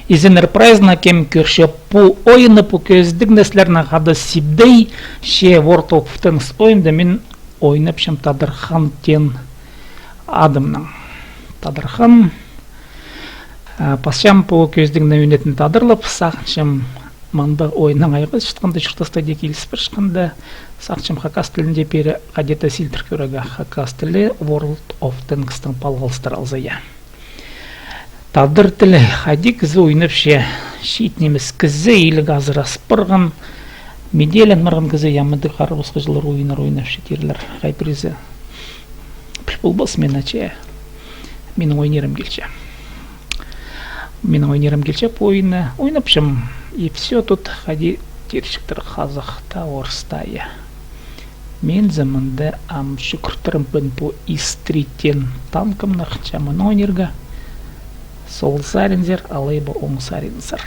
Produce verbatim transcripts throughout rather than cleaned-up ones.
Изеннер прайзына, кем кӧрче пу ойынны, пу кӧзідігні, сірернең хада Сибдей. Че World of Tanks ойында мин ойнапчам Тадархан теен адымнаң. Тадархан. А, пасчам пу кӧзідігні ӧнетін тадарлап, сағынчам, мындағ ойыннаң айғасчатханда, чуртаста даа киліс парчатханда, сағынчам, хакас тілінде пеер хайди-да силдір кӧрерге, хакас тілі World of Tanks-тың палғалыстар алза, я. Тадар тілі, хайди кізі ойнапча, чиит нимес кізі, иліг азырас парған, медейлен парған кізі, я, мындағ харбасхаҷылар ойыннар ойнапча тирлер, хай пірсі. Піл полбас, мин ача. Минің ойнирым килче. Минің ойнирым килче пу ойынны. Ойнапчам. И всё тут, хайди тирчектер, хазахта, орыста, я. Мин зе мында ам чӱгӱртірімбін пу ИС три теен танкымны, чаа мыны ойнирға. Сол саринзар, алай ба оң саринзар.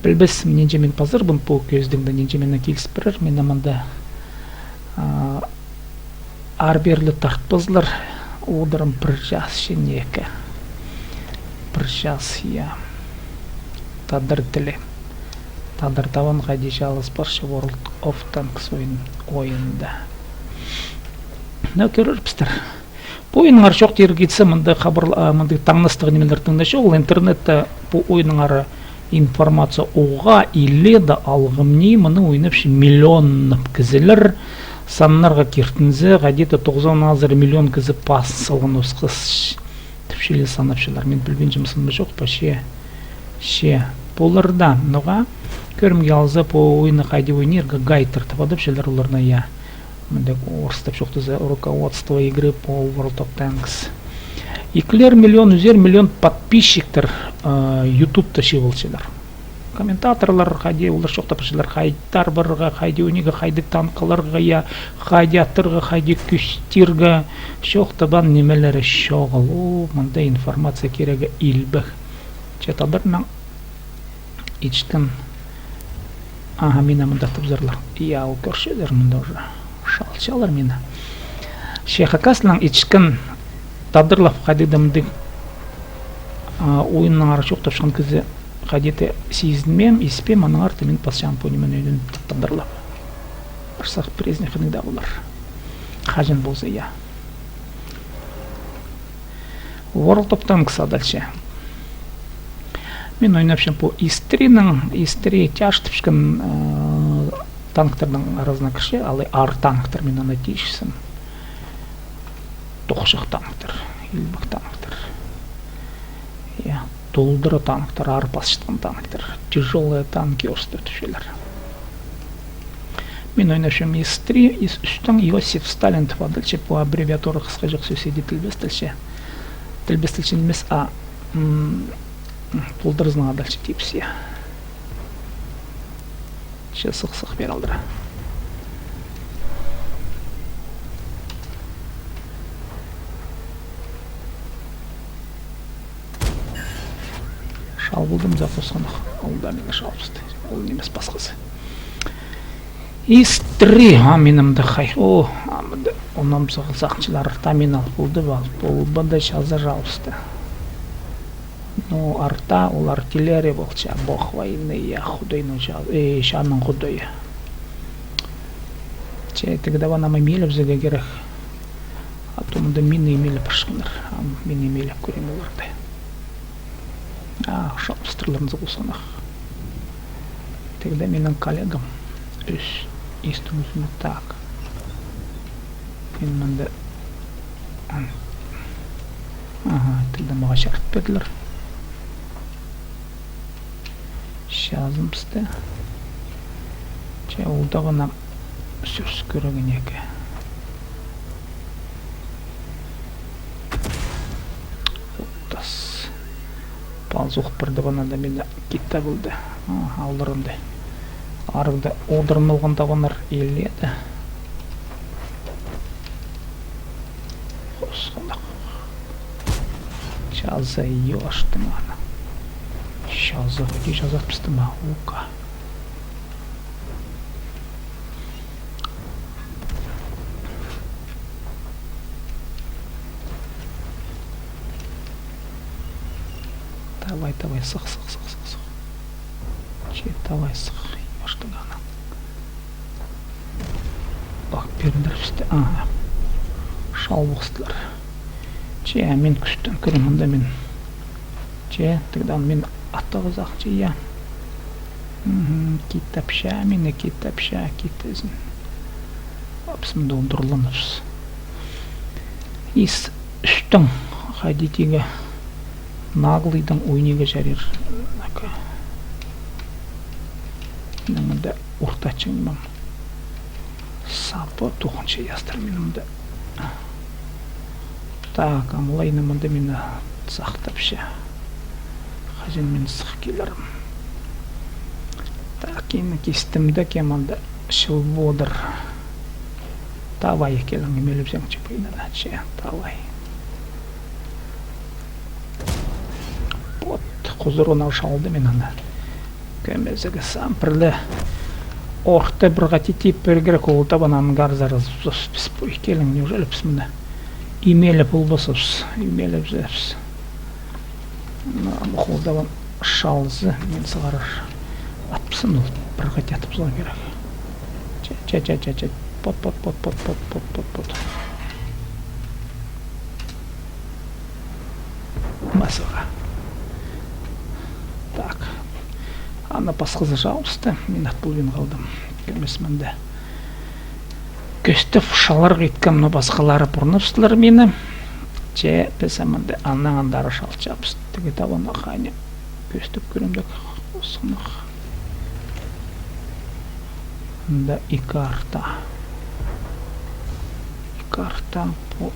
Пілбес, нинҷе мин пазарбын пу кӧзідігні, нинҷе минің киліс парар, мин мында, а, ары-пеерлі тартпазлар, одырам пір час че неке. Пір час, я. Тадар тілі. Тадар табан хайди чаалас парча World of Tanks ойын, ойында. Но кӧрербістер. Пу ойыннаңар чоохтирға итсе, мында хабар, а, мында таңнастығ нимелер тың даа чоғыл. Интернетте пу ойыннаңар информация уғаа илееде, алғым ни, мыны ойнапча миллионнап кізілер. Саннарға киртінзе, хайди-да тоғызон азыра миллион кізі пас салған осхас тіпчелер, санапчалар. Мин пілбинчем, сын ба, чох па, че, че. Полар даа, ноға кӧрімге алза, пу ойынны хайди ойнирға, гайдтар тіп адапчалар оларны, я. Мында орыстап чоохтаза, руководство игры по World of Tanks. Ікілер миллион, ӱзер миллион подписчиктер, а, ютубта чыылчалар. Комментаторлар хайди, олар чоохтапчалар, хайдар парарға, хайди ойнирға, хайди танкаларға, я, хайди аттарға, хайди кӱстирге. Чоохтабаан нимелері чоғыл. О, мында информация кирегі илбек. Че тадарнаң итчеткен. Аха, мині мында тапсарлар. Я, ол кӧрчезер мында уже. Шалчалар мині. Че хакас тілінең итчеткен тадарлап хайди-да мындағ, а, ойыннаңар чоохтапчатхан кізі хайди-да сизінмеем, испеем, аннаңар даа мин пасчам пу нимені ӧнетін тадарлап. Арсах пірезіне хынығ даа полар. Хаҷан полза, я. World of Tanks адалча. Мин ойнапчам пу ИС тринең, ИС три тяж тіпчеткен, э, танктарның аразына кірче, алай аар танктар, мин аны тиҷең. Тохчах танктар, илбек танктар. Я, толдыра танктар, аар пасчатхан танктар. Тяжёлые танки орыстап тіпчелер. Мин ойнапчам ИС три, ИС ӱстең, Иосиф Сталин тіп адалча, пу аббревиатура хысхаҷах сӧс иди тілбестелче. Тілбестелче нимес, а, м, толдыразынаң адалча тіпче. Че сых-сых пеер алдыра. Шал полдым за хосханах. Ол даа мині шалыбысты. Ол нимес, пасхазы. ИС три, а, минімді хай. О, а, мында, оннаңар сағынчалар, арта мин ал полды ба, полбады, чазы шалыбысты. Ну, арта ол артиллерия полча, бог войны, я, Худайның ча-, э, чаның Худайы. Че, тігде вана ам имелеп зе кирек. А то мында мина имелеп парчатханнар. Ам мин имелеп кӧрем оларды. А, шалыбыстырларын за хосханах. Тігде минің коллегам. Ӱс. ИС-тің ӱзінде так. Мин мында. Ага, тігде мағаа чарыт пирділер. Чазыбысты. Че, ол даа вана сӧс кӧрген еке. Тас. Пазох пірде вана даа мин китте полды. А, алларында. Арығда одырын алған табаннар илееде. Хосханах. Чазы ёштың аны. Чазы, ходи чазатпысты ма, ука. Та Давай, давай, сых, сых, сых, сых, сых. Че, давай, сых. Ёштың анаң. Ох, пирдірібісті. Ага. Шал полыстылар. Че, мин кӱстең кӧрем, мында мин. Че, тігдең мин аттығызах, че, я. Мгм, кит тапча, мині кит тапча, кит ізін. Апсым да удурланыбыс. Ис ӱстең хайди тигі наглыйдаң ойнирға чарир. Ака. Мында ортачаң мам. Сапы тоғынча ястыр минімді. Так, амлайны мында мині сахтапча. Хаҷан мин сых килерім. Так, ин кистімде кем анда чыл одыр. Давай, келің, имелібізең, че, пыйнанача. Давай. Вот, хузуруна шалды мин аны. Кӧмезігі сам пірле орта пір хати тип пирерге, ол табан ангарзар піс пой келің, неужели піс мына имелі полбасыбыс, имелі піс. Ну, ам ол табан шалза, мин сығарар. Атпсын ол, пір хати атып саларға кирек. Че, че, че, че, че. Пот, пот, пот. Масыға. Так. Ана пасхазы чабысты. Мин ат полбин халдым. Кӧмес мында. Кӧстеп шаларға иткем, но пасхалары пурнапсылар мині. Че піс мында анаң андар шалчабыс. Тігі табан хани. Кӧстеп кӧрем дее, хосхынах. Мында ікі арта. Ікі арта пу.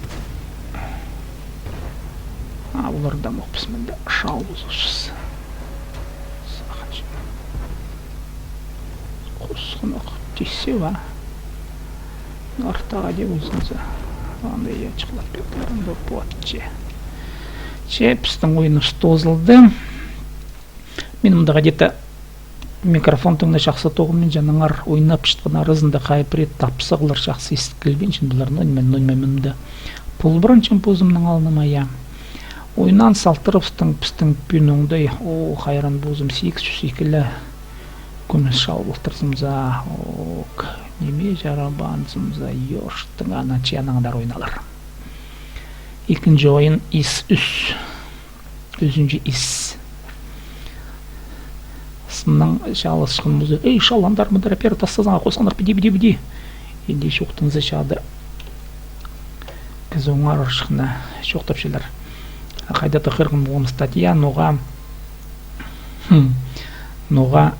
А, оларда мох піс мында шалбызыбыс. Сағынчам. Хосхынах тисе ба. Артаға дее узынза. Анда я чыхлап петлер, анда пуат че. Че, пістің ойыныбыс тоозылды. Мин мында где-то микрофон тың на чахсы тоғынминча, аннаңар ойнапчатхан аразында хай пірее тапсағлар чахсы истілбинче, пулар, ну, ниме, ну, ниме, мында пулбыранчам позымның алныма, я. Ойнап салтырыбыстың, пістің пӱӱн оңдай, о, хайран позым, сигіс чӱс ікі ле кӱмӱс чал полтырзымза, ок, ниме чарабаанзымза, ёштың ана, че анаң андар ойналар. Ікінҷі ойын ис ӱс. Ӱзінҷі ис. Сыннаң чааласчатхан полза, ей, шал, андар, мындар, пеер тастазаң, хосханнар, піди, піди, піди. Иди чоохтанза, чаада кізі оңарчатханын чоохтапчалар. Хайда-да хығырған полғам статья, ноға, хм, ноға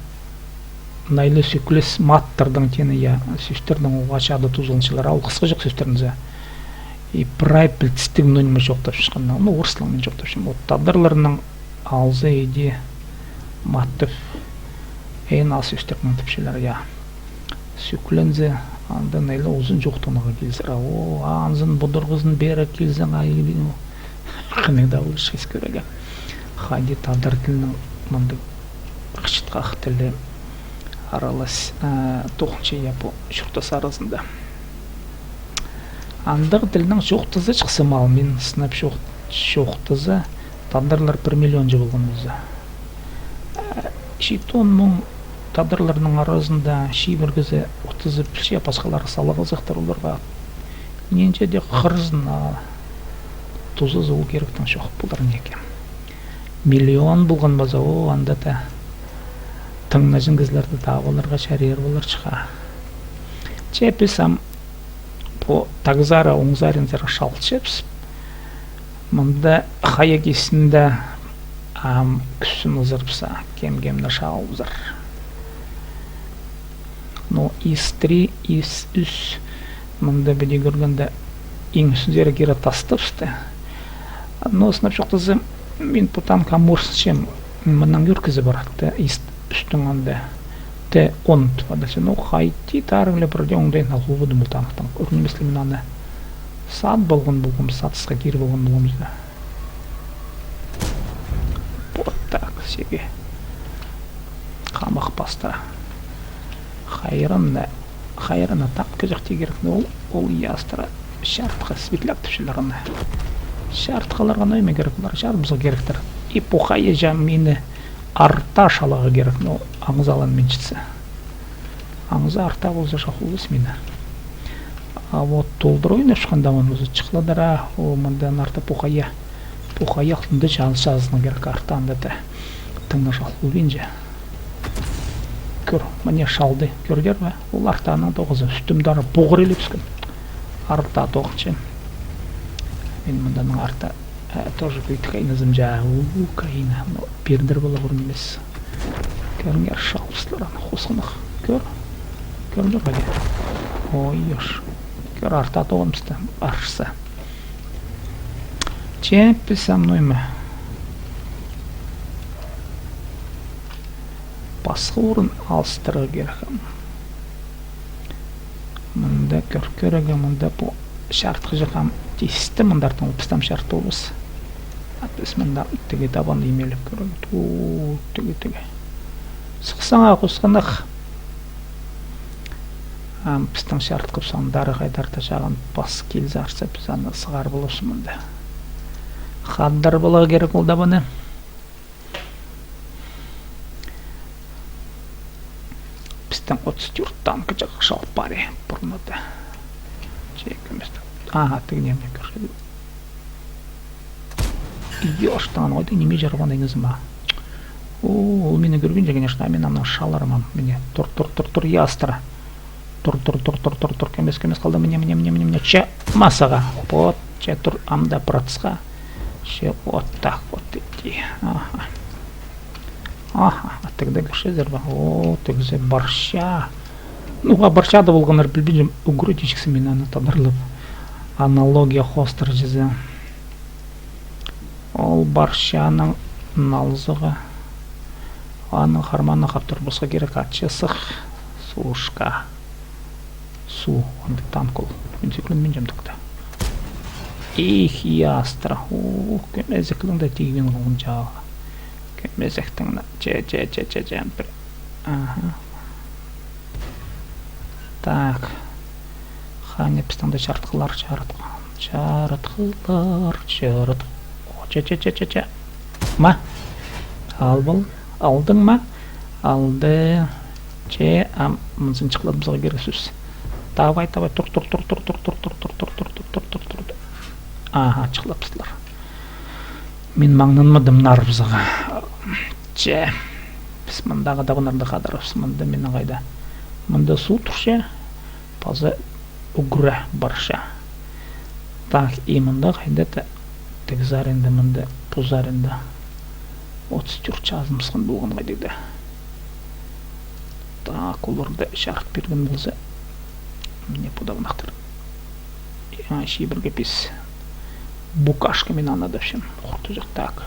найлы сӧклес маттарның теені, я, сӧстернің оға чаада тузаланчалар, ол хысхаҷах сӧстернең за. И прай пілдістіг, ну, ниме чоохтапчатханын, ну, орыстың мин чоохтапчам. Вот тадарларның алза иди маттап, ей, наа сӧстернең тіпчелер, я. Сӧклензе, анда найлы узын чоохтанарға килзер. А, о, а, анзын пудурғызын пеер килзең, а, или, ну, хынығ даа полча ис кӧрерге. Хайди тадар тілінің мындағ хычытхах тілі аралас, а, тоғынча, я, пу чуртас аразында. Андағ тілнең чоохтаза чахсы, мал, мин сынап чоох-, чоохтаза, тадарлар пір миллион чыл полған полза. Читі он муң тадарларның аразында чибіргізі, отызы пілче, пасхалары салғазахтар оларға. Нинҷе дее хырызын, а тузазы ол киректең чох полар неке. Миллион полған полза, о, анда даа тыңнаҷаң кізілерді таап аларға чарир поларҷых. Че піс ам пу тағзар, оңзаринзар чалчабыс. Мында хайа кистінде ам кӱстең ызырыбысса, кем-кемні чаалабызар. Но ис три, ис ӱс, мында піди кӧргенде, иң ӱстӱнзер кире тастабысты. Но сынап чоохтаза, мин пу танкха морсчам, мыннаң ӧӧр кізі пар, Т ис ӱстӱң анда. Т он тіп адалча. Ну, хайди-да арығ ла пірдее оңдайын алып полбадым пу танктаң. Ӱр нимес ле мин аны садып алған полғам, сатысха киріп алған полғам за. Вот так, сиге. Хамах пастыра. Хайран на, хайран на тапкаҷах тирге кирек, но ол, ол ястыра чартыхха, светляк тіпчелер аны. Чартыххаларға ниме кирек, олар чарыбызарға киректер. И пу хайҷа мині арта шаларға кирек, но аңза алан минчетсе. Аңза арта полза, чох полбас мині. А вот толдырайын ӧшкенде, мыны узы чыхладыра, о, мындан арта пу хайҷа. Пу хайҷа алтында чазынарға кирек арта анда да. Тың на чох полбинча. Кӧр, мына шалды, кӧрдер бе? Ол артаның тоғызы, ӱстӱмде ара пуғыр иле тӱскен. Арта тоғынча. Мин мынданың арта, э, тоже кӧйтік айназым ча, уу, кайна, но пирдір бола пурун нимес. Кӧріңер, шалбыстылар аны, хосхынах. Кӧр. Кӧрдер бе? Ой, ёш. Кӧр, арта тоғыныбысты, арса. Че, піс ам нойма. Пасха орын алыстырарға кирек ам. Мында кӧр, кӧрерге, мында пу чарытхы чох ам тисті, мындар тың пістің чарыт полбас. А піс мында тігі табан имелеп кӧрерге. Ту, тігі, тігі. Сыхсаң а хосхынах. Ам пістің чарытхыбыс андар хайдар-да чағын пас килзе арса, піс аны сығар поларбыс мында. Хадар поларға кирек ол табаны. Пістің отыс тӧрт танкы чағ шалып пари пурнада. Чек нимес. Аха, тігінең кӧрчем. Ёш, таң ойда ниме чарған айназым а. О, ол мині кӧрбинче, конечно, а мин аны шаларым ам. Міне, тур, тур, тур, тур, ястыра. Тур, тур, тур, тур, тур, тур, кӧмес, кӧмес халдың, міне, міне, міне, міне, міне, че, масаға, вот, че, тур, ам даа пыратсха, че, вот так вот иди, аха. Аха, а тігде кӧрчезер бе? О, тігізі парча. Ну, а парча даа полғаннар, пілбинчем, ӱгретчіксі мин аны тадарлап. Аналогия хоостыра чізе. Ол парчаның налзығы. Аның харманына хаптырыбысха кирек, ачы сых. Сушка. Су, андағ танк ол. Мин сӧкленминчем тукта. Их, ястыра. Ух, кӧмезектің дее тигбин халғам чағаа. Кӧмезектің дее. Че, че, че, че, че, пір. Аха. Так. Хани пістің дее чарытхылар, чарытхы-, чарытхылар, чарыт-, о, че, че, че, че, че. Ма? Ал бол. Алдың ма? Алды. Че, ам, мынзын чыхладыбызарға кирек сӧс. Давай, давай, тур, тур, тур. Аха, чыхлабыстылар. Мин маңнанмадым нарыбызарға. Че, піс мындағы табаннарны хадарыбыс, мында минің хайда. Мында суғ турча, паза ӱгре парча. Так, и мында хайда-да тігі саринда, мында пу саринда. Отыс тӧрт чазыныбысхан полған хайдағ-да. Так, оларны чарыт пирген полза. Мына пу табаннахтар. А, чибіргі пис. Букашка мин аны адапчам. Хуртаҷах, так.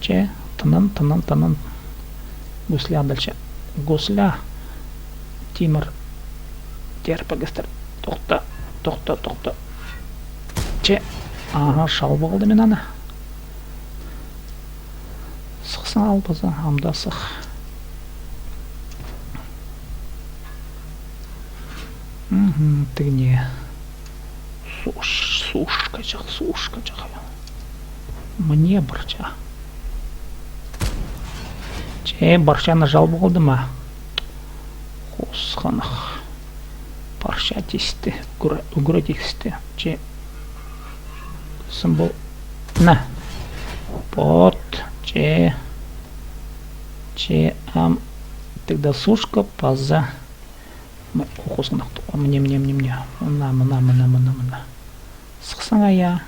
Че, тынын, тынын, тынын. Гусля дальше. Гусля. Тимір. Терпегестер. Тохта, тохта, тохта. Че. Аха, шалып алды мин аны. Сыхсаң ал паза, ам даа сых. Мгм, тігіне. Суш-, сушка чах, сушка чах. Мына парча. Че, парчаны шалып алды ма? Хосханах. Парча тисті, ӱгре, ӱгре тисті. Че, сым пол. На. Вот, че. Че, ам, тігде сушка, паза. М-, хосханах. Мына, мына, мына, мына. Мына, мына, мына, мына, мына. Сыхсаң а, я.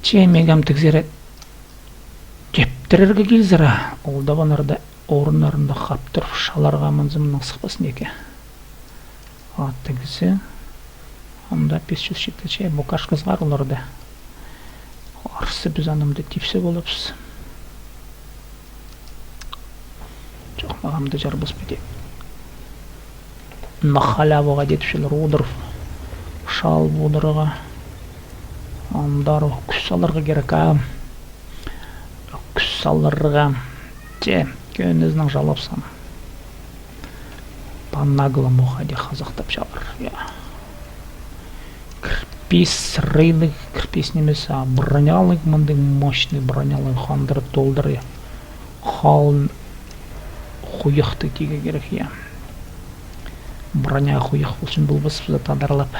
Че, мағаа тігзер тептірерге килзер а, ол табаннарны орыннарында хаптыр шаларға мынзы мының сыхпасын икі. А тігізі. Анда пис чӱс читі, че, букашка сығар оларны. Арса піс анымда типсе поларбыс. Чох, мағаа даа чарабас піди. На халяваға тіпчелер одырып. Шалып одырарға. Андар кӱс саларға кирек, а. Кӱс саларға. Че, кӧнізінең шалапсам. По-наглому хайди хазахтапчалар. Я. Кір Ис рыйлығ кірпес нимес, а бронялығ, мындағ мощный бронялығ, хандыр толдыр, я. Халын хуйахтығ тигі кирек, я. Броня хуях полчаң полбас, пу тадар лап.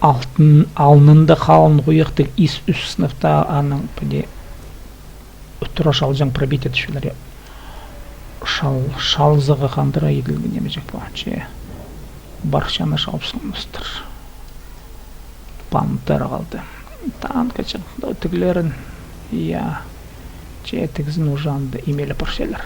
Алтын, алнында халын хуяхтығ ис ӱс сынап та, аның піди утыра шалҷаң пробить итчелер, я. Шал, шалзаға хандыра иділген нимеҷек пу. Че парчаны шалыбысхан мустар. Пантера халды. Танкаҷах, тігілерін, я. Че тігізін уже анда имелеп парчалар.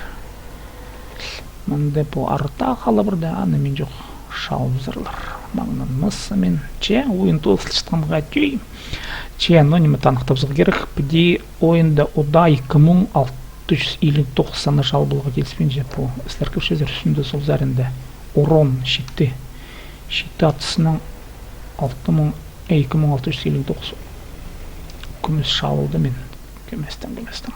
Мында пу арта халыбырда, аны мин чох, шалыбызарлар. Маңнанмасса мин. Че ойын тоозылчатханға тӧӧй. Че, ну, ниме, таныхтабызарға кирек. Піди ойында удаа ікі муң алты чӱс илиг тоғыс саны шалып аларға киліспинче. Пу сірер кӧрчезер, ӱстӱнде, сол саринда. Урон читі. Читі атыснаң алты муң, ікі муң алты чӱс илиг тоғыс кӱмӱс шалылды мин. Кӧместең, кӧместең.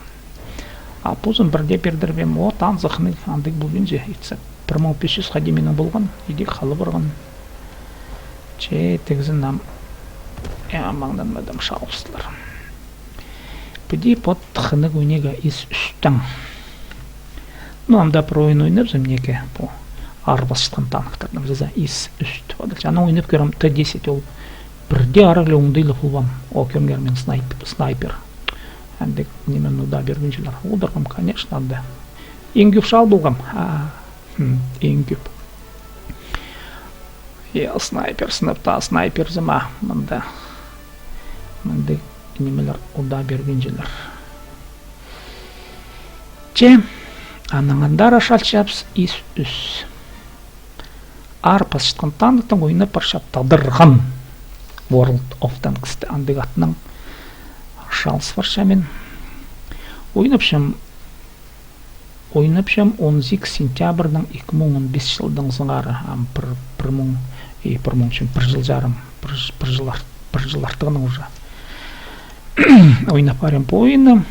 А позым пірдее пирдірбеем, о, танзахны андағ полбинча, итсе. Пір муң пис чӱс хайди минің полған, иди хала парған. Че тігізін ам, я, маңнанмадым, шалыбыстылар. Піди пот хынығ ойнирға ис ӱстең. Ну, ам даа пір ойын ойнапчам, неке, пу арпасчатхан танктардаң чаза, ис ӱс. Анаң ойнап кӧрем, Т десять ол. Пірдее арағлы оңдайлығ полбаам. О, кӧріңер, мин снайп-, снайпер. Андағ ниме, ну даа, пирбинчелер. Одырғам, конечно, анда. Иң кӧп шал полғам. А, хм, иң кӧп. Я, снайпер сынап та, снайпер сыма, мында. Мында нимелер удаа пирбинчелер. Че, анаң андар шалчабыс ис ӱс. Арпасчатхан танктаң ойнап парчам, тадархан. World of Tanks-ты андағ атнаң шалыс парчам мин. Ойнапчам, ойнапчам он сигіс сентябрьдаң ікі муң он пис чылдаң сыңар, ам пір, пір муң, и пір муң чӱн, пір чыл чарым, пір, пір чыл ар-, пір чыл артығынаң уже. Ойнап парим пу ойынны.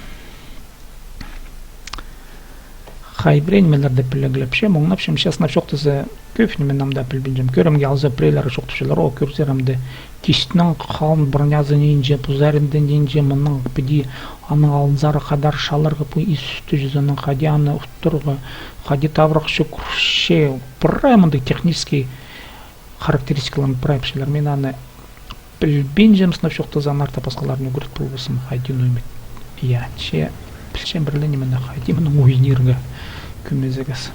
Хай пірее нимелерді піліглепчем, оңнапчам, честно чоохтаза, кӧп ниме ам даа пілбинчем. Кӧрімге алза, піреелері чоохтапчалар, о, кӧрзер амды, кистінің халын бронязы нинҷе, пу саринда нинҷе, мының піди, аның алнынзар хадар шаларға пу ис ӱстӱ чаза, анаң хайди аны уттырарға, хайди табырах чӱгӱрче, прай мындағ технический характеристикаларын прай пілчелер. Мин аны пілбинчем, сынап чоохтаза, аннаңар пасхаларын ӱгрет полбассым, хайди, ну, ниме. Я, че пілчем пір ле нимені, хайди мынаң ойнирға, кӧмезігес.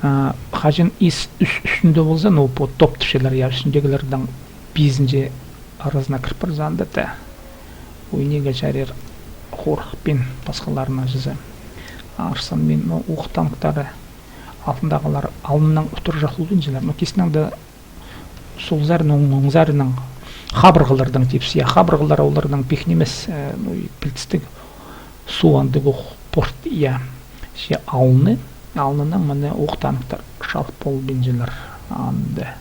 А, хаҷан ис ӱс ӱстӱнде полза, ну, пу топ тіпчелер, я, ӱстӱндегілернің пизінҷе аразына кір парза, анда даа ойнирға чарир хорыхпин, пасхаларынаң чаза. Арсан мин, ну, ух танктары, алтындағылар алныннаң уттырҷах полбинчалар, ну, кистінің дее сол саринаң, оң саринаң, хабырғалардаң тіпче, я, хабырғалар оларның пик нимес, э, ну, и пілдістіг, суғ андағ ох порт, я. Че алны, алныннаң мына ух танктар шалып полбинчалар, анда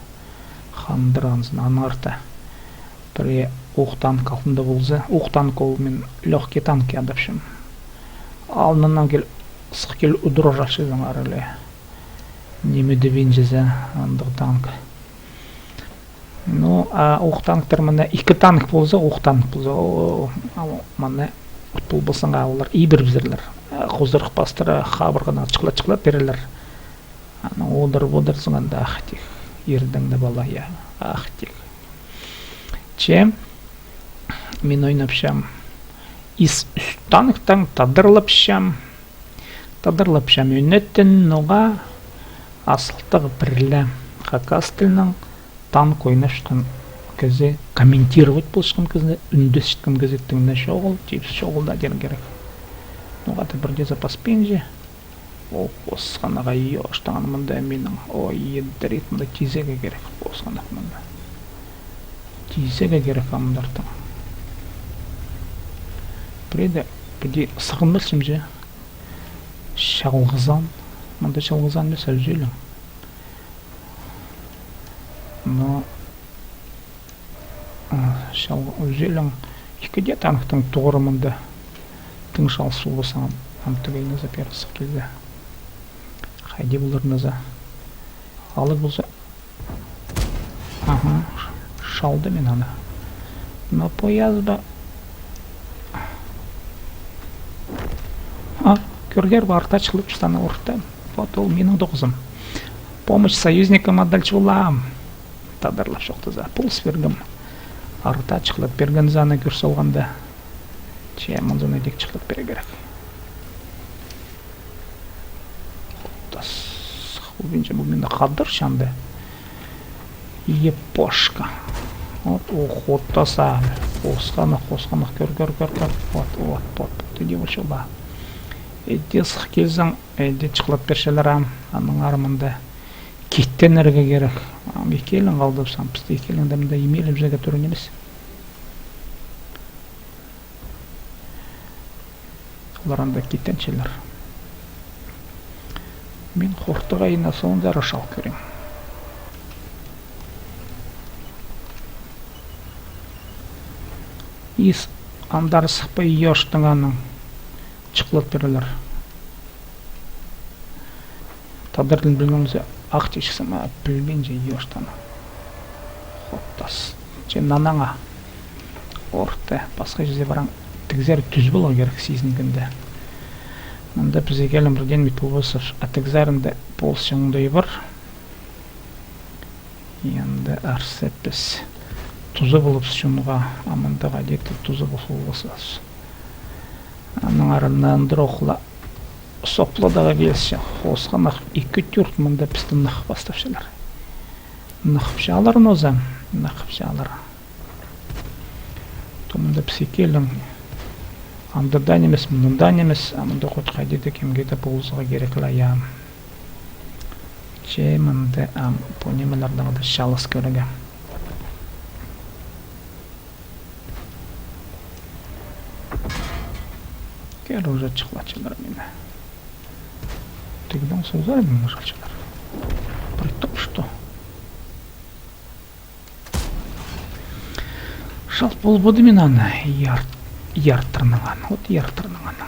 хандыр анзын, аннаңар даа. Пірее ух танк алтында полза, ух танк ол мин лёгкий танк адапчам. Алныннаң кил-, сых кил удура чарчазың арале. Ниме тібинчезі, андағ танк. Ну, а ух танктар мына ікі танк полза, ух танк полза, о, о, а мына от полбассаң, а олар ибірібізерлер. А хозырых пастыра хабырғаны чыхла-чыхла пирерлер. Аны одырып одырзың анда, ах, тик, ирдең дее пала, я, ах, тик. Че, мин ойнапчам ис ӱс танктаң, тадарлапчам. Тадарлапчам ӱнетін, ноға, а сылтағ пір ле хакас тілінең танк ойнапчатхан кізі, комментировать полчатхан кізі, ӱндесчеткен кізі тың на чоғыл, типче, чоғыл даа тирге кирек. Ноға-да пірдее запаспинча. О, хосханағай, ёштаңан мында минің. Ой, едірит, мында тизеге кирек, хосханах мында. Тизеге кирек амдартың. Пірее дее, піди сығынмасчам че. Чалғызаан. Мында чалғызаан нимес, а ӱзӧлең. Но, а, чал-, ӱзӧлең. Ікі дее танктың тоғыры мында. Тың чалыс полбассаң, ам тігіл наза пеер сых килзе. Хайди полар наза. Алығ полза, Ага, шалды мин аны. Но пояс ба? А, кӧрдер ба, арта чылып чыстанаң орта. Вот ол минің тоғызым. Помощь союзникам адал чулаам. Тадарлап чоохтаза, полыс пиргем. Арта чылып пирген за аны кӧр салғанда. Че, мынзын идӧк чылып пирер кирек. Хутас. Хубинче бу минде хадар чанды. Епошка. Вот, о, хутаса. Хосханах, хосханах, кӧр, кӧр, кӧр, кӧр. Вот, вот, вот, вот. Иди, вот, сюда. Иди, сых килзең, иди, чылып пирчелер ам. Аның армында. Киттенерге кирек. Ам ікелең халдыбыс, пісті ікелең дем де имеліп жеге турын нимес. Олар анда киттенчелер. Мин хортығ айына соонзар шал кӧрем. Ис андар сыхпай ёштың аның чылып пирерлер. Тадар тілін пілген полза, ах тичсем, а, пілбинче ёштың. Хутас. Че нанаңа. Орта, пасха чізе параң. Тігзер тӱз поларға кирек сизінгенде. Мында пізе килем пірдеен мит полбасчабыс, а тігзерінде полыс чаңдай пар. Енді арса піс туза полыбыс чонға, а мында хайди-да туза полыбысчабыс. Аның арыннаң андыр ох ла сопладағы килісче, хосханах ікі-тӧрт мында пісті нығып пастапчалар. Нығыпчалар ноза, нығыпчалар. То мында піс ікелең. Анда даа нимес, мында даа нимес, а мында хоть хайди-да кемге-де полызарға кирек ла, я. Че мында ам пу нимелердең дее чалыс кӧрерге. Кӧр, уже чылапчалар мині. Тігдең соза мин ужалчалар. При том, что Шал полбады мин аны, яр-, яртырнаң аны, вот яртырнаң аны.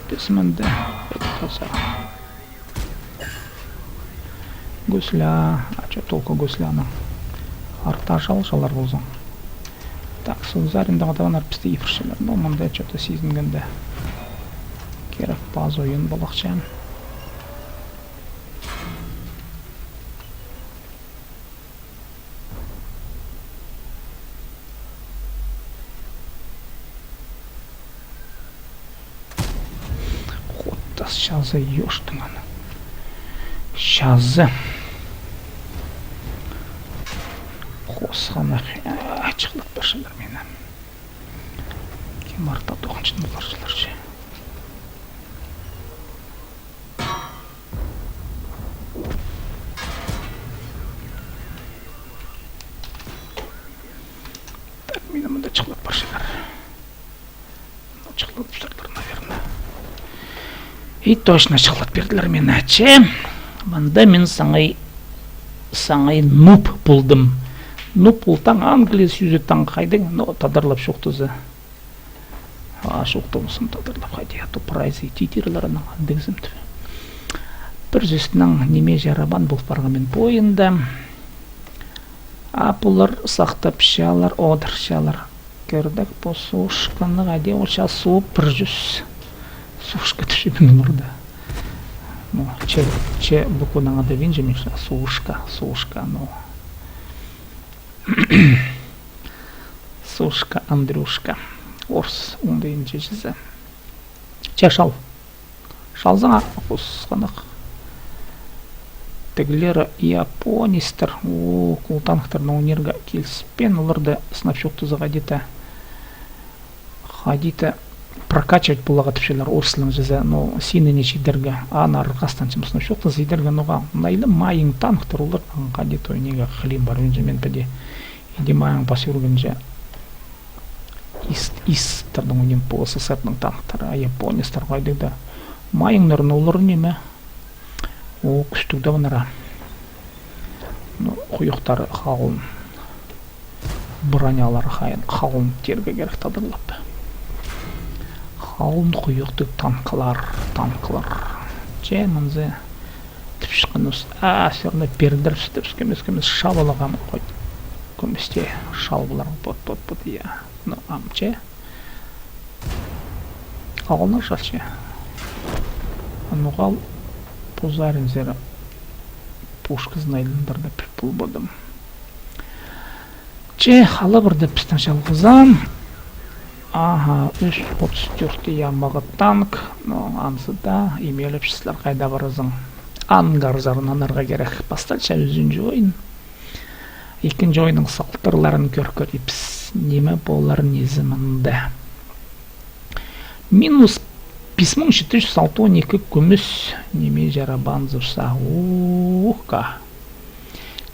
Піс мында, это, гусля, а чё толку гусляның? Арта чал чалар ползаң. Так, сол сариндағы даваннар пісті ибірчелер. Ну, мында чё-то сизінгенде. Кирек паза ойын поларҷаң. Хутас чазы ёштың аны. Чазы. Хосханах, а, чылап парчалар мині. Кем арта тоғынчатхан поларҷылар че. Так, мині мында чылап парчалар. Ну, чылап парчалар, наверное. И точно чылап пирділер мині, че. Мында мин саңай, саңай нуб полдым. Нуб ол таң англия сӧзі, таң хайдағ, но тадарлап чоохтаза. А, чоохтабызам тадарлап хайди, а то прайзы тидірлер анаң андағ ізім тіп. Пір сӧснең ниме, чарабан пол парған мин пу ойында. А пулар сахтапчалар, одырчалар. Кӧрдек, пу сушканы хайди, ол чаа суу пір чӱс. Сушка тіпче мин мында. Ну, че, че букванаң адабинчам мин, сушка, сушка, ну. Сушка, Андрюшка. Орыс оңдайынҷа чізе. Че шал. Шалзаң а, хосханах. Тіглері японецтер. О, ол танктарны ойнирға киліспеен, оларды сынап чоохтаза хайди-да. Хайди-да прокачивать поларға тіпчелер, орыс тілінең чізе, ну, синіне чидерге, аны арғастан чымысны чоохтаза, чидерге, ноға, найлы майың танктар, олар хайди-да ойнирға хылим пар, ӱнҷе мин піди, иди майың пас ӱргенҷе, ис-, истернің ойним, пу С С С Р-ның танктары, а японецтер хайдағ-да. Майыңнар, ну, олар ниме? О, кӱстіг даваннар. Ну, хуйухтары халын. Бронялары хайын халын тирге кирек тадарлап. Халын хуйухтығ танкылар, танкылар. Че мынзы Тіпчеткенібіс, а, всё равно пирдірібіс, тіпчеткенібіс, кӧмес, кӧмес, шабыларға ам хой. Кӧместе шабыларға, вот, вот, вот, я. Ну, ам че. Алнар шалча. Аны хал позаринзар пушказын айландырып полбадым. Че, хала пірде пістің чалғызаан. Аха, ӱс отыс тӧрт, я, мағат танк. Но анзы даа имелеп чіслер, хайда парарзың. Ангарзар нанарға кирек. Пасталча ӱзінҷі ойын. Ікінҷі ойынның салтарларын кӧр, кӧрербіс. Ниме полар, низі мында. Минус пис муң читі чӱс алтон ікі кӧмес ниме чарабаанзыбыс. Ух-ка.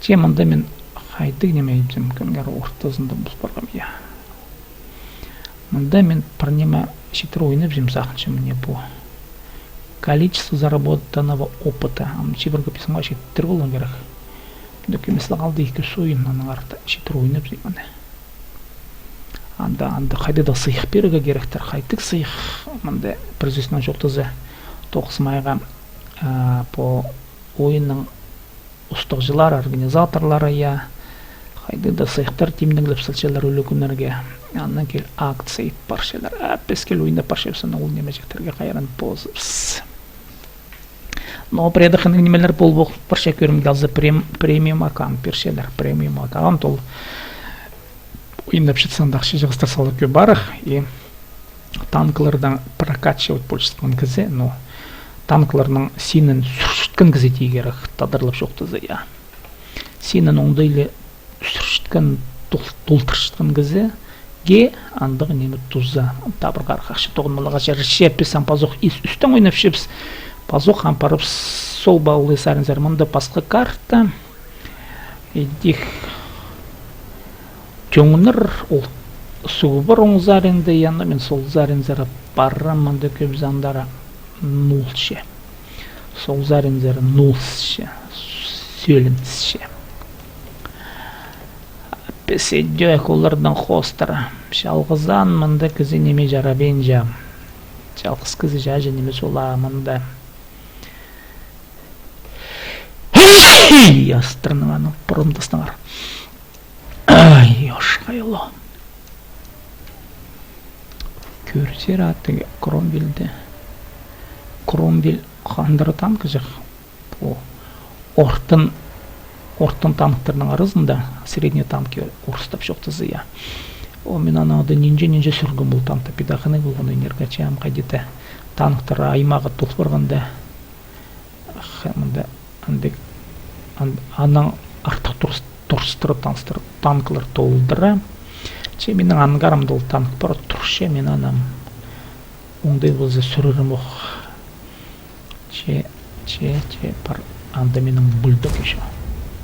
Че мында мин хайдағ ниме итсем, кӧріңер, ортазында пос парғам, я. Мында мин пір ниме читіре ойнапчам, сағынчам, мына пу. Количество заработанного опыта. Ам чибіргі пис муңға читіре поларға кирек. Мында кӧмес ла халды, ікі-ӱс ойын, аннаңар читіре ойнапчам, мына. Анда, анда хайдағ-да сыйых пирерге киректер, хайдағ сыйых, мында пір сӧснең чоохтаза, тоғыс майға, а, пу ойынның устағҷылары, организаторлары, я, хайдағ-да сыйыхтар тимнеглеп салчалар ӱлӱкӱннерге. Аннаң киле акция ит парчалар. А піс киле ойнап парчабыс, ол ниме чектерге хайран позыбыс. Но пірее-де хынығ нимелер пол парча, кӧрімге алза, прем-, премиум аккаунт пирчелер. Премиум аккаунт ол ойнапчатсаң даа ахча чығыстыр саларға кӧп парах. И танкылардаң прокачивать полчатхан кізі, ну, танкыларның синін сӱрчеткен кізі тирге кирек, тадарлап чоохтаза, я. Синін оңдайлы сӱрчеткен, тол-, толдырчатхан кізіге андағ ниме туза табарға арах. Ахча тоғынмаларға чарир. Че піс ам пазох ис ӱстең ойнапчабыс. Пазох ам парып сол ба ол саринзар. Мында пасха карта. Идӧк тӧңнер, ол суғ пар оң саринда, я, но мин сол саринзар парам, мында кӧп заңдары нулча. Сол саринзар нулча, сӧленче. Піс идӧк олардаң хоостыра. Чалғызаан мында кізі ниме чарабинча. Чалғыс кізі чааҷы ниме сула мында. Астырның аның пурун тастаңар. Ай, ошхайло. Кӧрзер аттығ Кромвельді. Кромвель хандыра танкіҷах. Пу ортын, ортын танктарның аразында средний танкты орыстап чоохтаза, я. О, мин аны ады нинҷе-нинҷе сӱргем ол танкты. Піди хынығ полған, ӧнерге чаам хайди-да. Танктар аймағы тол парғанда. Ах, мында андағ, ан-, анаң артых турыс-, турыстыра танстыр-, танкылар толдыра. Че минің ангарымда ол танк пар, турча, мин аны ам оңдай полза сӱрерім ох. Че, че, че, пар, анда минің бульдог ещё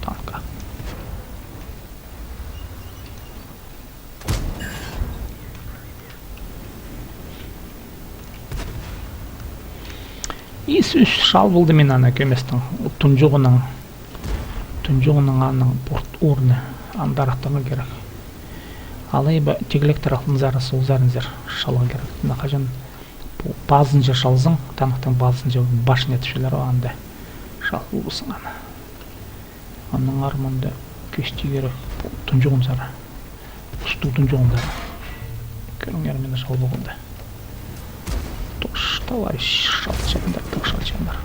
танка. Ис ӱс чал полды, мин аны кӧместең, тунҷуғының, тунҷуғының аның порт орны, андар аттарға кирек. Алай ба тигілектер алтынзар, солзарынзар чаларға кирек. Мына хаҷан пу пазынҷа чалзаң, танктың пазынҷа башня тіпчелер, анда чал полбассың аны. Аннаңар мында кӧстіг кирек, тунҷуғынзар. Устуғ тунҷуғынзар. Кӧріңер, мин чал полғанда. Тос, товарищ, чалчаңдар, тың чалчаңдар.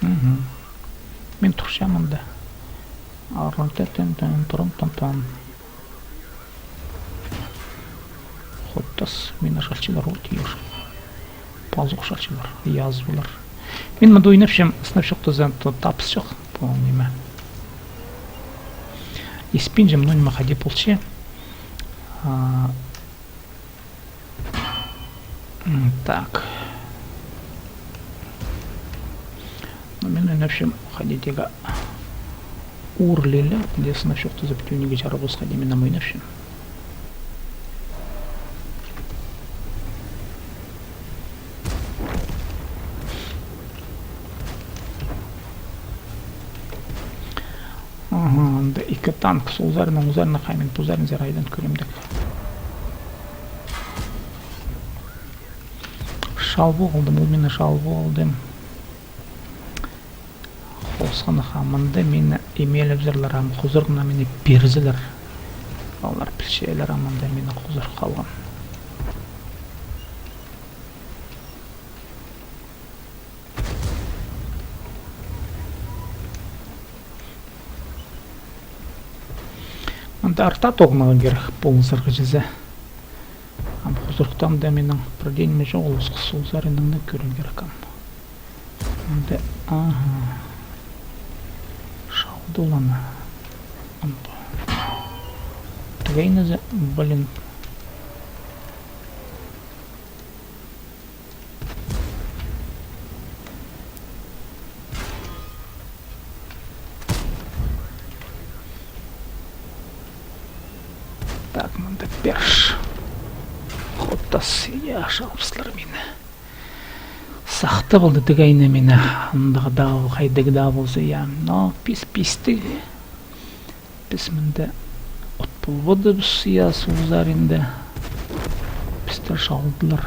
Мгм. Мин турчам мында. Аррын-тен-тен-тен, турын-тан-тан. Хоттас, мині чалчалар, от, ёш. Пазох чалчалар, язывлар. Мин мында ойнапчам, сынап чоохтаза, то тапсчох, пу ниме. Испинчем, ну ниме хайди полча. А, М, так. Ну, мин ойнапчам, хайди тигі ур лиле, дее сынап чоохтаза, пӱтӱнге чарабас, хайди мин ам ойнапчам. Аха, анда ікі танк, солзарынаң, узарына, хай мин пузарынзар айлан кӧрем дек. Шалбох алдым, ол мині шалбох алдым. Хосханах, а мында мині имелібізерлер, ам хузурына мині пирзелер. Олар пілчелер, а мында мині хузур халған. Мында арта тоғынарға кирек полызарға чізе. Ам хузуртаанда минің пір дее ниме чоғыл, ол сариннаңны кӧрер кирек ам. Мында, аха. Шалды ол аны. Ам пу. Тігейні зе, блин. Так, мында перш. Хотас, я, шалыбыстар мині. Сахтап алды тігейні мині. Андағ даа, хайдағ даа полза, я. Но пис, пистіг. Піс мында от полбадыбыс, я, суғ саринда. Пісті шалдылар.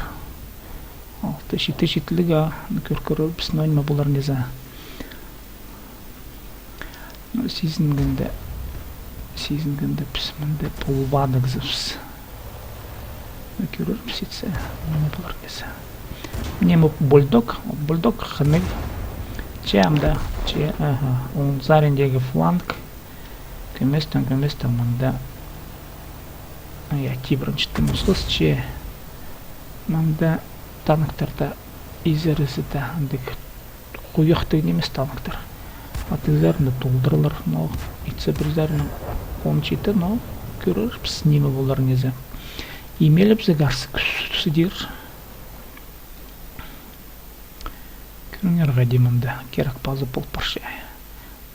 Алты, читі, читіліг, а, кӧр, кӧр, піс ноо ниме полар низе. Ну, сизінгенде, сизінгенде піс мында полбадығзыбыс. Ну, кӧрербіс итсе, ниме полар низе. Мына бу бульдог, бульдог хынығ. Че ам даа, че, аха, оң сариндағы фланг. Кӧместең, кӧместең мында. Я, тибіренчеткен устас, че. Мында танктарда изерізі дее андағ хуйахтығ нимес танктар. А тігзерін дее толдыралар, но итсе пірзерін он читі, но кӧрербіс, ниме полар низе. Имелібізерге арса кӱс сідер. Кӧріңер, хайди мында кирек пазы пол парча.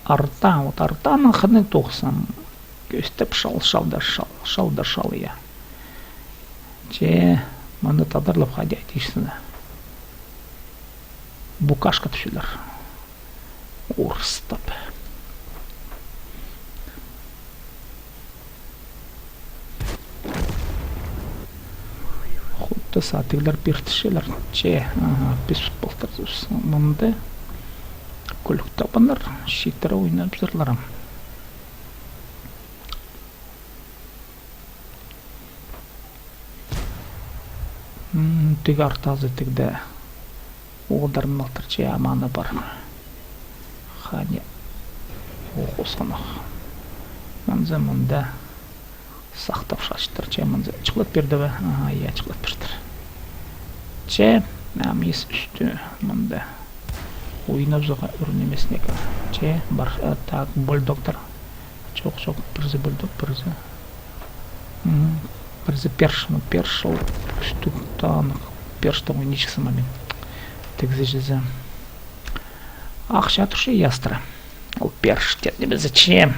Арта, вот артаның хынығ тоғызам. Кӧстеп шал, шал да шал, шал да шал, я. Че, мыны тадарлап хайди айтчазың. Букашка тіпчелер. Орыстап. Худда сатығлар пиртірчелер. Че, аха, піс полтырзыбыс. Мында кӱлӱк табыннар, читіре ойнабызарлар ам. М, тігі артазы тігде. Оғылдарын малтыр, че, аманы пар. Хани. Ох, осханах. Мынзы мында сахтап шачтыр, че, мынзы чылап пирді бе? Ага, я, чылап пирдір. Че, ам ис ӱстӱ мында. Ойнабызарға ӱр нимес неке. Че, пар, э, так, бульдогтар. Чох, чох, пірзі бульдог, пірзі. Мгм. Пірзі перш, ну, перш ол кӱстіг танк, перш таа ойничсым ам мин. Тігзі чізе. Ахча турча, ястыра. Ол перш теп ниме, зачем?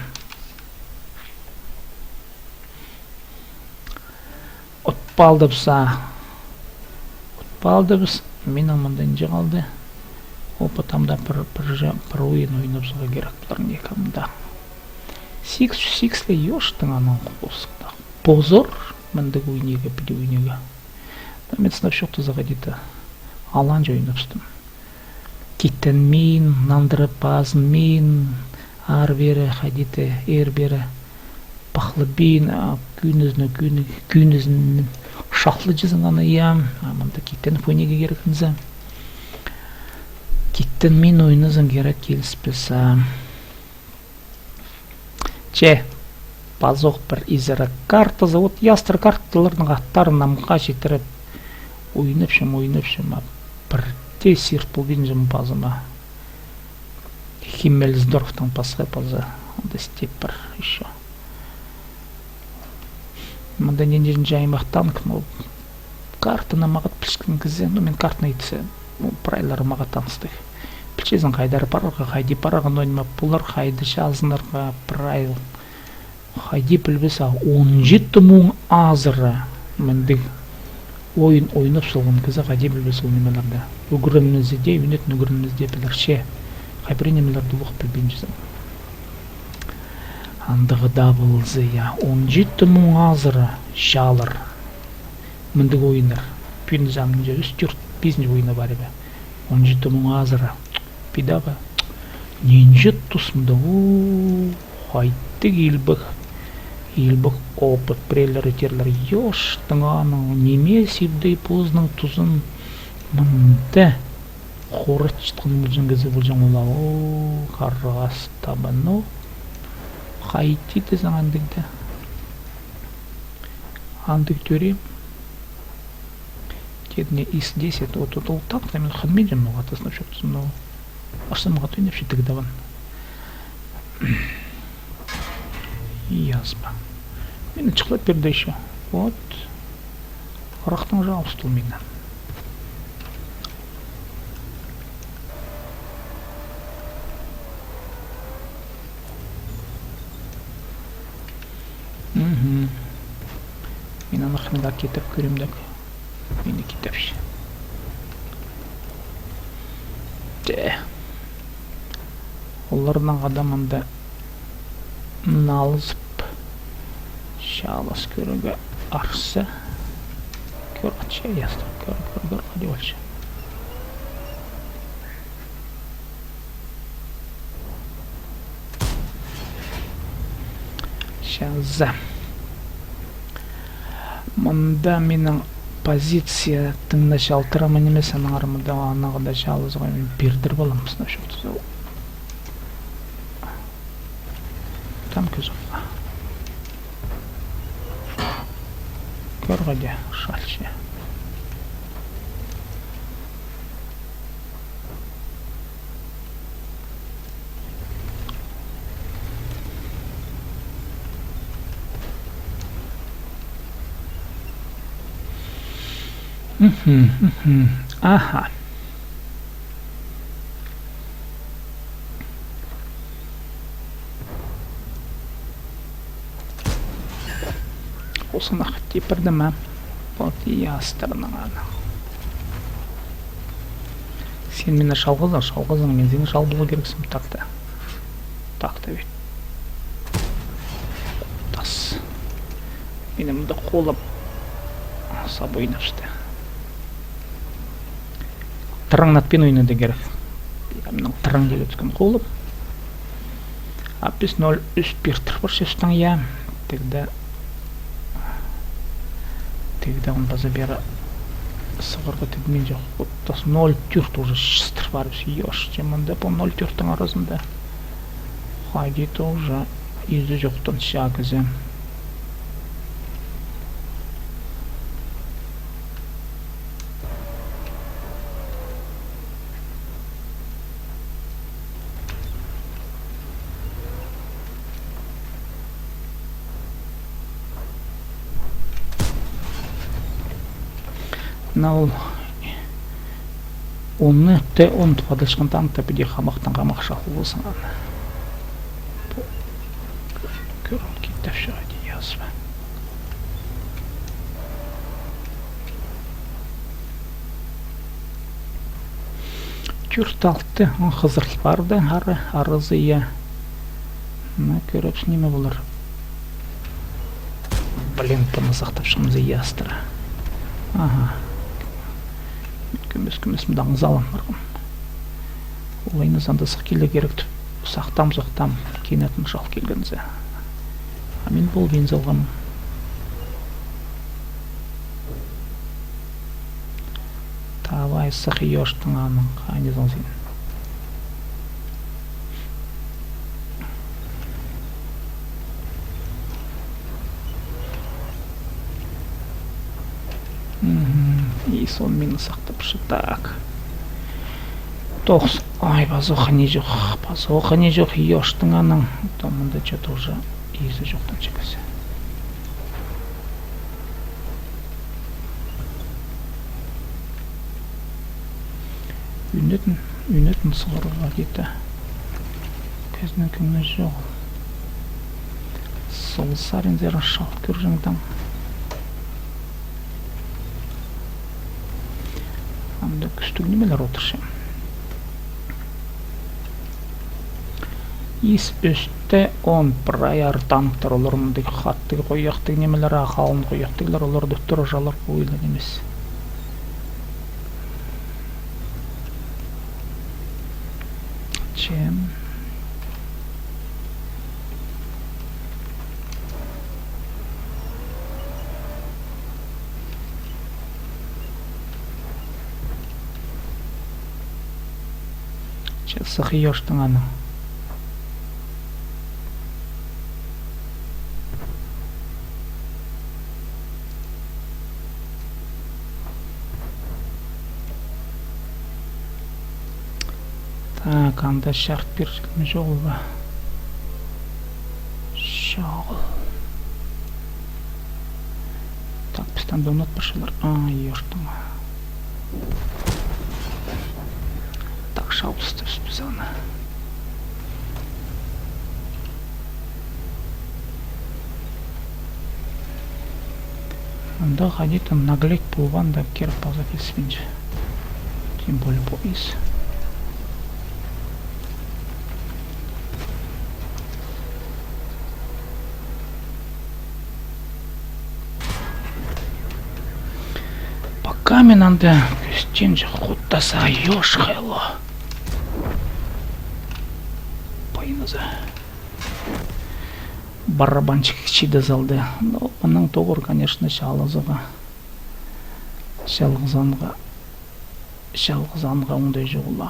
От палдыбыс, а. От палдыбыс, минің мында нинҷе халды. Опыт ам даа пір, пір же, пір ойын ойнабызарға кирек полар неке ам даа. Сигіс чӱс сигіс ле ёштың анаң хосханах. Позор, мындағ ойнирға, піди ойнирға. Но мин сынап чоохтаза хайди-да. Аланҷа ойнабыстым. Китенмин, нандыра пазынмин, аар-пеер, хайди-да, ээр-пеер пахлабин, а, кӱӱнезін, кӱӱн-, кӱӱнезін шахлаҷазың аны, я, а мында китен фониге кирек зе. Китенмин ойназаң кирек киліспес, а. Че, пазох пір изере картазы, вот ястыр карталарның аттарын намға читіріп, ойнапчам, ойнапчам, а пір дее сирт полбинчам пазыма. Химмельсдорфтың пасха пазы, анда степь пар ещё. Мында нинҷе-нинҷе аймах танк, но картаны мағат пілчеткен кізі, ну, мин картаны итсе, ну, прайлары мағат таныстығ. Пілчезің, хайдар парарға, хайди парарға, но ниме полар, хайди чазынарға, прай. Хайди пілбес, а он читі муң азыра мындағ ойын ойнап салған кізі хайди пілбес ол нимелерді. Ӱгренмезе дее, ӱнетін ӱгренмезе дее пілерче. Хай пірее нимелерді ох пілбинчезің. Андағ даа полза, я, он читі муң азыра чаалар. Мындағ ойыннар. Пӱӱн заманҷа ӱс-тӧрт пизінҷі ойны парибы. Он читі муң азыра. Пидағы. Нинҷе тус мында, у, хайдағ илбек. Илбек опыт, пірелері тирлер. Ёштың аның, ниме сибдей позының тузын мында. Хорачатхан полҷаң кізі полҷаң ол, о, харғас таба, ну. Хайди тізең андағ даа. Андағ тӧреем. Тидіне ис десять, вот, вот ол так, та мин хынминчам, ну, хатасына чоохтазам, ну. Ашсам хатуйнапча тігдеван. Язба. Мин чыхлап пирді ещё. Вот. Ырахтаң чаалыстыл мині. Мгм. Мин аны хынығ китеп кӧрем дек. Мин китепче. Те. Оларның адамында налызып, чаалас кӧрерге арса. Кӧр, ача, ястап, кӧр, кӧр, кӧр, хайди полча. Чаза. Мында минің позиция тың началтыра ма нимес, аннаңар мында анағыда чаалазығ мин пирдіріп алам, сынап чоохтаза. Там кӧзіп. Кӧр хайди, шалча. Мгм, мгм. Аха. Осынах тип пирдім, а? Вот, и астырның аны. Сен мені чалғызың, чалғызың, мин сені чал поларға кирексім, так та. Так та ведь. Тас. Мені мында қолап. Сабы ойнапчатты. Тыраңнатпин ойнадың кирек. Я, мыннаң тыраң киле тӱскен холым. А піс ноль ӱс пиртір пар чӧстең, я. Тігде. Тігде он паза пеер сығарға тидім чох. Вот тас ноль тӧрт уже чыстыр парып, ёш, че мында по ноль тӧрттің аразында. Хайди тоже изі чоохтанча кізі. Мына ол он Т он тіп адалчатхан танк та піди хамахтаң хамах чахылбазың аны. Кӧрім китіп чыға дей язба. Тӧрт алты, он хызыр парды, ары, арызы, я. Ну, кӧріп, ниме полар. Блин, тыны сахтапчам, заястыра. Аха. Кӧмес, кӧмес, мында аңзалам парған. Олайны санда сых киле кирек тіп, сахтам, сахтам, кинетін чал килгензе. А мин пол вин салғам. Давай, сых, ёштың аның, хайнизың син. Мгм. И сон мині сахтапча. Так. Тоғыс. Ай, пазох не чох, пазох не чох, ёштың аның. Там мында чё-то уже изі чоохтанча кізі. Ӱнетін, ӱнетін сығарға киті. Кізінің кӧңні чоғыл. Сол саринзар чал кӧрҷеңдең. Анда кӱстіг нимелер одырча. Ис ӱс Т он прай ар танктар, олар мындағ хаттығ хойахтығ нимелер, а халын хойахтығлар, олар даа тура чалар пу ойлан нимес. Чем. Че сых ёштың аны. Так, анда чарт пирҷек ме, чоғыл ба? Чоғыл. Так, пістең донат парчалар. А, ёштың. Так, шабыстыбыс піс аны. Анда хайди-да наглеть полған да, кирек паза киліспинче. Тем более пояс. Пока мин анда кӧстенче хуттаса ёш хайло. Пайназа. Барабанщик чиде салды. Ну, мының тоғыр, конечно, чалызыға. Чалғызанға. Чалғызанға оңдай чоғыл.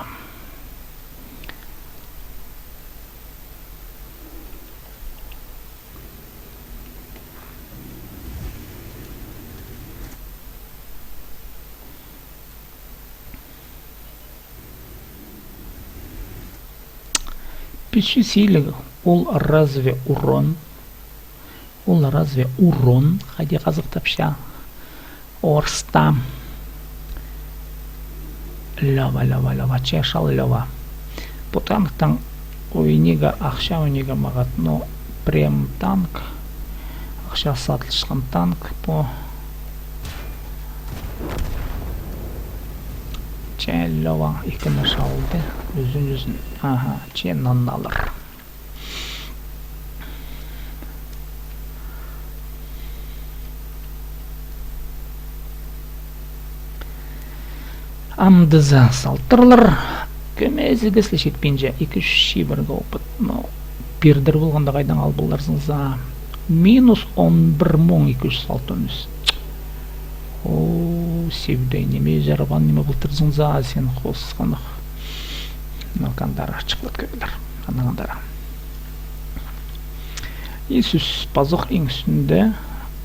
Пічі силіг, ол разве урон? Ол разве урон? Хайди хазыхтапча орыстаң. Лёва, Лёва, Лёва, че чал Лёва. Пу танктаң ойниға, ахча ойниға мағат, но прям танк. Ахча сатылчатхан танк пу. Че Лёва ікіні чалды. Ӱзін, ӱзін. Аха, че нанналар. Амды за салтырлар. Кӧмезігі сіле читпинче, ікі чӱс чибіргі опыт. Но пирдір полғанда хайдаң ал поларзың за? Минус он пір муң ікі чӱс алтон ӱс. О, сибдей ниме, чарабаан ниме полтырзың за син, хосханах. Но кандара чыхлап кӧрер. Анаң кандара. И сӧс пазох иң ӱстӱнде,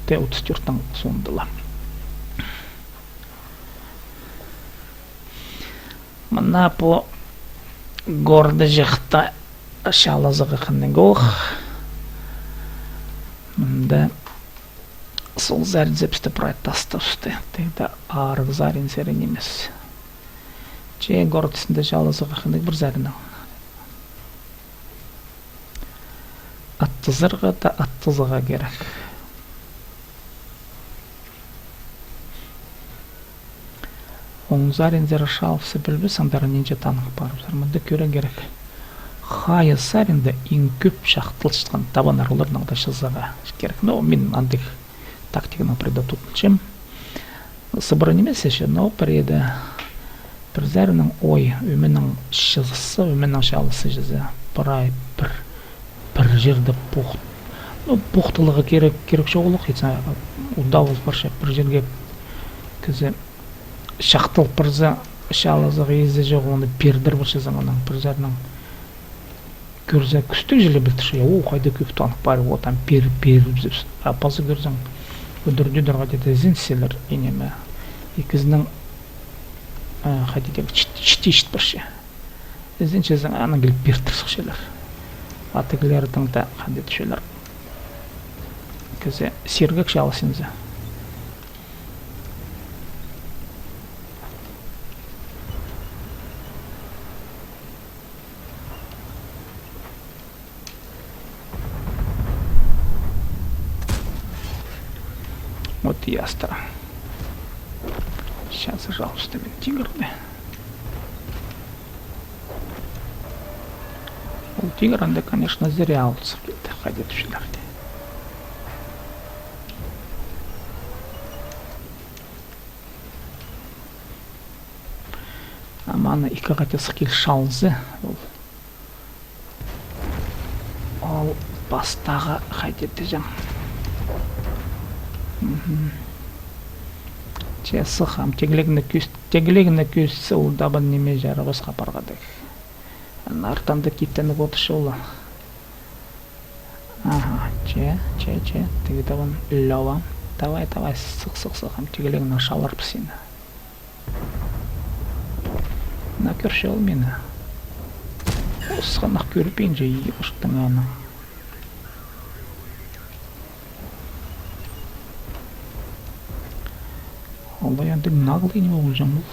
Т отыс тӧрттің соонда ла. Мына пу горды чыхта чалазығ хынығ ох. Мында сол саринзар пісті прай тастабысты. Тегде арығ саринзар нимес. Че город істінде чалазығ хынығ пір саринаң. Аттызарға да аттызарға кирек. Оң саринзар чалыбысса, пілбес, андар нинҷе танк парыбызар. Мында кӧрер кирек. Хайа саринда иң кӧп чахтылчатхан табаннар, оларның да чызарға кирек. Но мин андағ тактиканы предотвратитчем. Сыбыра нимес ещё, но пірее пір саринаң, ой, ӧменің чызызы, ӧменің чалызы чізе, прай пір, пір чирде пух-, ну, пухталарға кирек, кирек чоғыл ох, итсе, удаа пол парча, пір чирге кізі чахтыл парза, чалазығ изі чоғыл, оны пирдір парчазың, анаң пір саринаң кӧрзе, кӱстіг чіли пілдірче, я, о, хайда кӧп танк пар, о, там пир-, пирібізібіс. А пазы кӧрзең, ӱдір-тӧдір хайди-да ізенчелер, и ниме, ікізінің, а, хайди-да чіт-, чіт-, чіт парча. Ізенчезің, анаң киліп пирдір сыхчалар. А тігілердің дее хайди тіпчелер. Кізі сиргек чалыс инзе. Вот ястар. Сейчас, пожалуйста, мин тигірні. Ол тигір анда, конечно, зря алысып килді, хайди тіпчелер дее. А мына ікі хати сых кил чалза, ол Пастағы хайди тіҷең. Мгм. Че сых, ам тегілегні кӧс-, тегілегні кӧс, ол табан ниме чарабасха парғадығ. Артында киттеніп одырча ол. Ага, че, че, че, тігі табан Лёва. Давай, давай, сых, сых, сых, ам тегілегні шаларбыс сині. На, кӧрче ол мині. Осханах кӧрбинче, иди, ӱштің аны. Алай андағ наглый ниме полҷаң ол.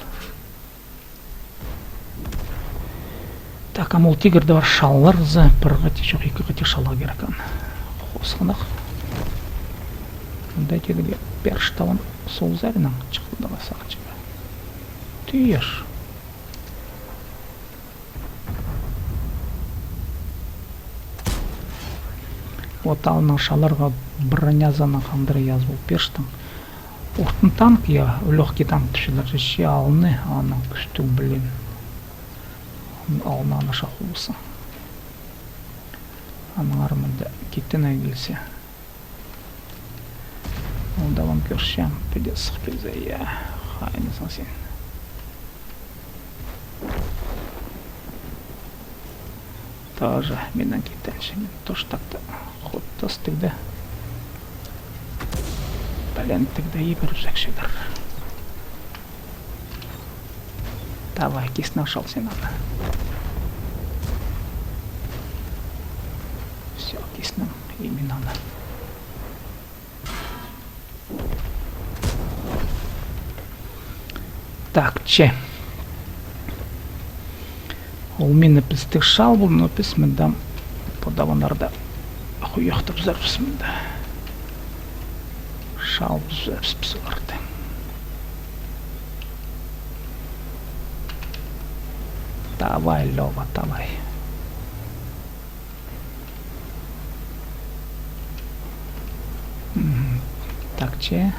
Так, ам ол тигірді пар шалларза, пір хати чох, ікі хати шаларға кирек аны. Осханах. Мында тидіге пер штабын сол саринаң чыхтырарға сағынчам. Тӱӱш. Вот алыннаң шаларға бронязынаң хандыр язып пирчең. Ортын танк, я, лёгкий танк тіпчелер, че алны, аның кӱстіг, блин. Алны аны шахулза. Аннаңар мында киттеніп килзе. Ол табан кӧрчем, піди сых килзе, я, хайнысың син. Тоже минең киттенче, мин тоже так-то хутастығ да. Пәлен тігде ибіріп чӧрчелер. Давай, кисінең шал син аны. Всё, кисінең, именно аны. Так, че. Ол мині пістің шал полды, но піс мында пу табаннарда хуйахтап чӧрербіс мында. Шал чӧрербіс піс оларды. Давай, Лёва, давай. Мгм. Так, че.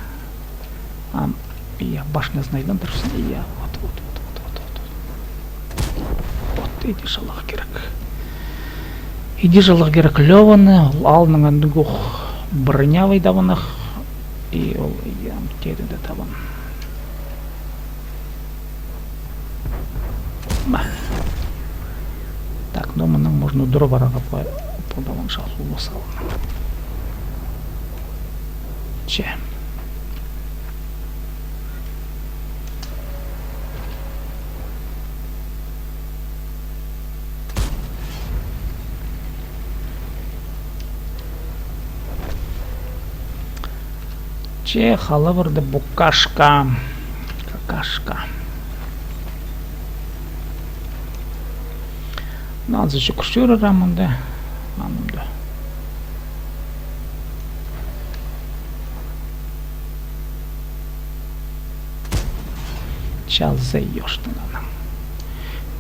Ам, я, башнясын айландырыбысхан. Я, вот, вот. Вот, иди чаларға кирек. Иди чаларға кирек Лёваны, ол алыннаң андағ ох бронявый табанах. И ол, я, ам, тиді дее табан. Ма. Так, ну, мынаң можно удур парарға, пу, пу табан шахулбас алыннаң. Че. Че, халабырды букашка. Какашка. Назы чӱк сӱрер амында. Анымды. Чазы ёштың анаң.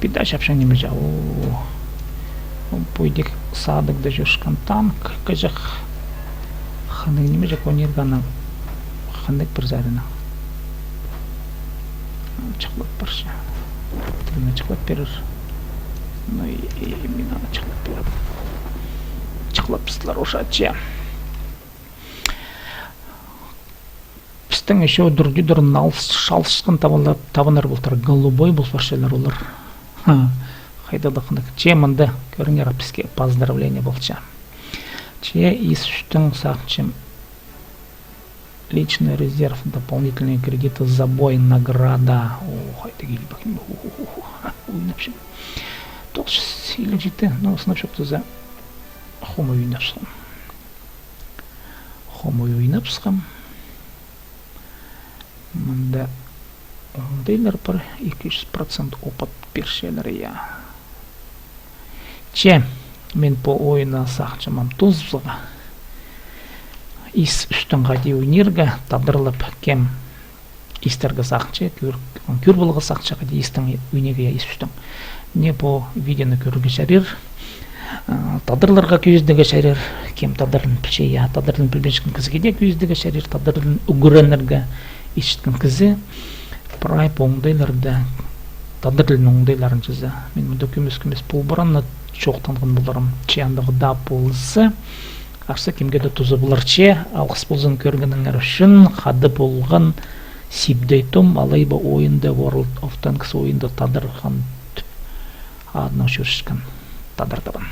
Піди чапчаң ниме ча. О. Пу идік садығда чӧрчеткен танк кізі. Хынығ ниме ча, конирганың хынығ пір саринаң. Чыхлап парча. Тігіні чыхлап пирер. Ну и, и мин аны чыхлап пирем. Чыхлап пістер ушатча. Пістің ещё дӱрдӱдір нал шалысхан табаннар полтыр. Голубой пол парчалар олар. Ха, хайдағ-да хынығ. Че мында кӧріңер, піске поздравление полча. Че ис ӱстӱн сағынчам. Личный резерв, дополнительные кредиты, забой, награда. О, хайдағ илбек. Ойнапчам. Тоғыс чӱс илиг читі, ну, сынап чоохтаза, хомай ойнапчам. Хомай ойнапчам. Мында оңдайлар пар, ікі чӱс процент опыт пирчелер, я. Че, мин пу ойынны сағынчам ам тоозарға. Ис ӱстӱн хайди ойнирға, тадарлап кем истерге сағынча, кӧр-, кӧр поларға сағынча, хайди истең ойнирға, я, ис ӱстӱн. Мына пу видеоны кӧрерге чарир, а, тадарларға кӧзідерге чарир, кем тадар тілін пілче, я, тадар тілін пілбинчеткен кізіге дее кӧзідерге чарир, тадар тілін ӱгренерге итчеткен кізі прай пу оңдайларны тадар тілінің оңдайларын чізе. Мин мында кӧмес-кӧмес пол парам, но чоохтанған поларым. Че андағ даа полза, арса кемге-де туза полар че, алғыс ползын кӧргеніңер ӱчӱн. Хада полған Сибдей Том, алай ба ойында, World of Tanks ойында Тадар Хан тіп адынаң чӧрчеткен тадар табын.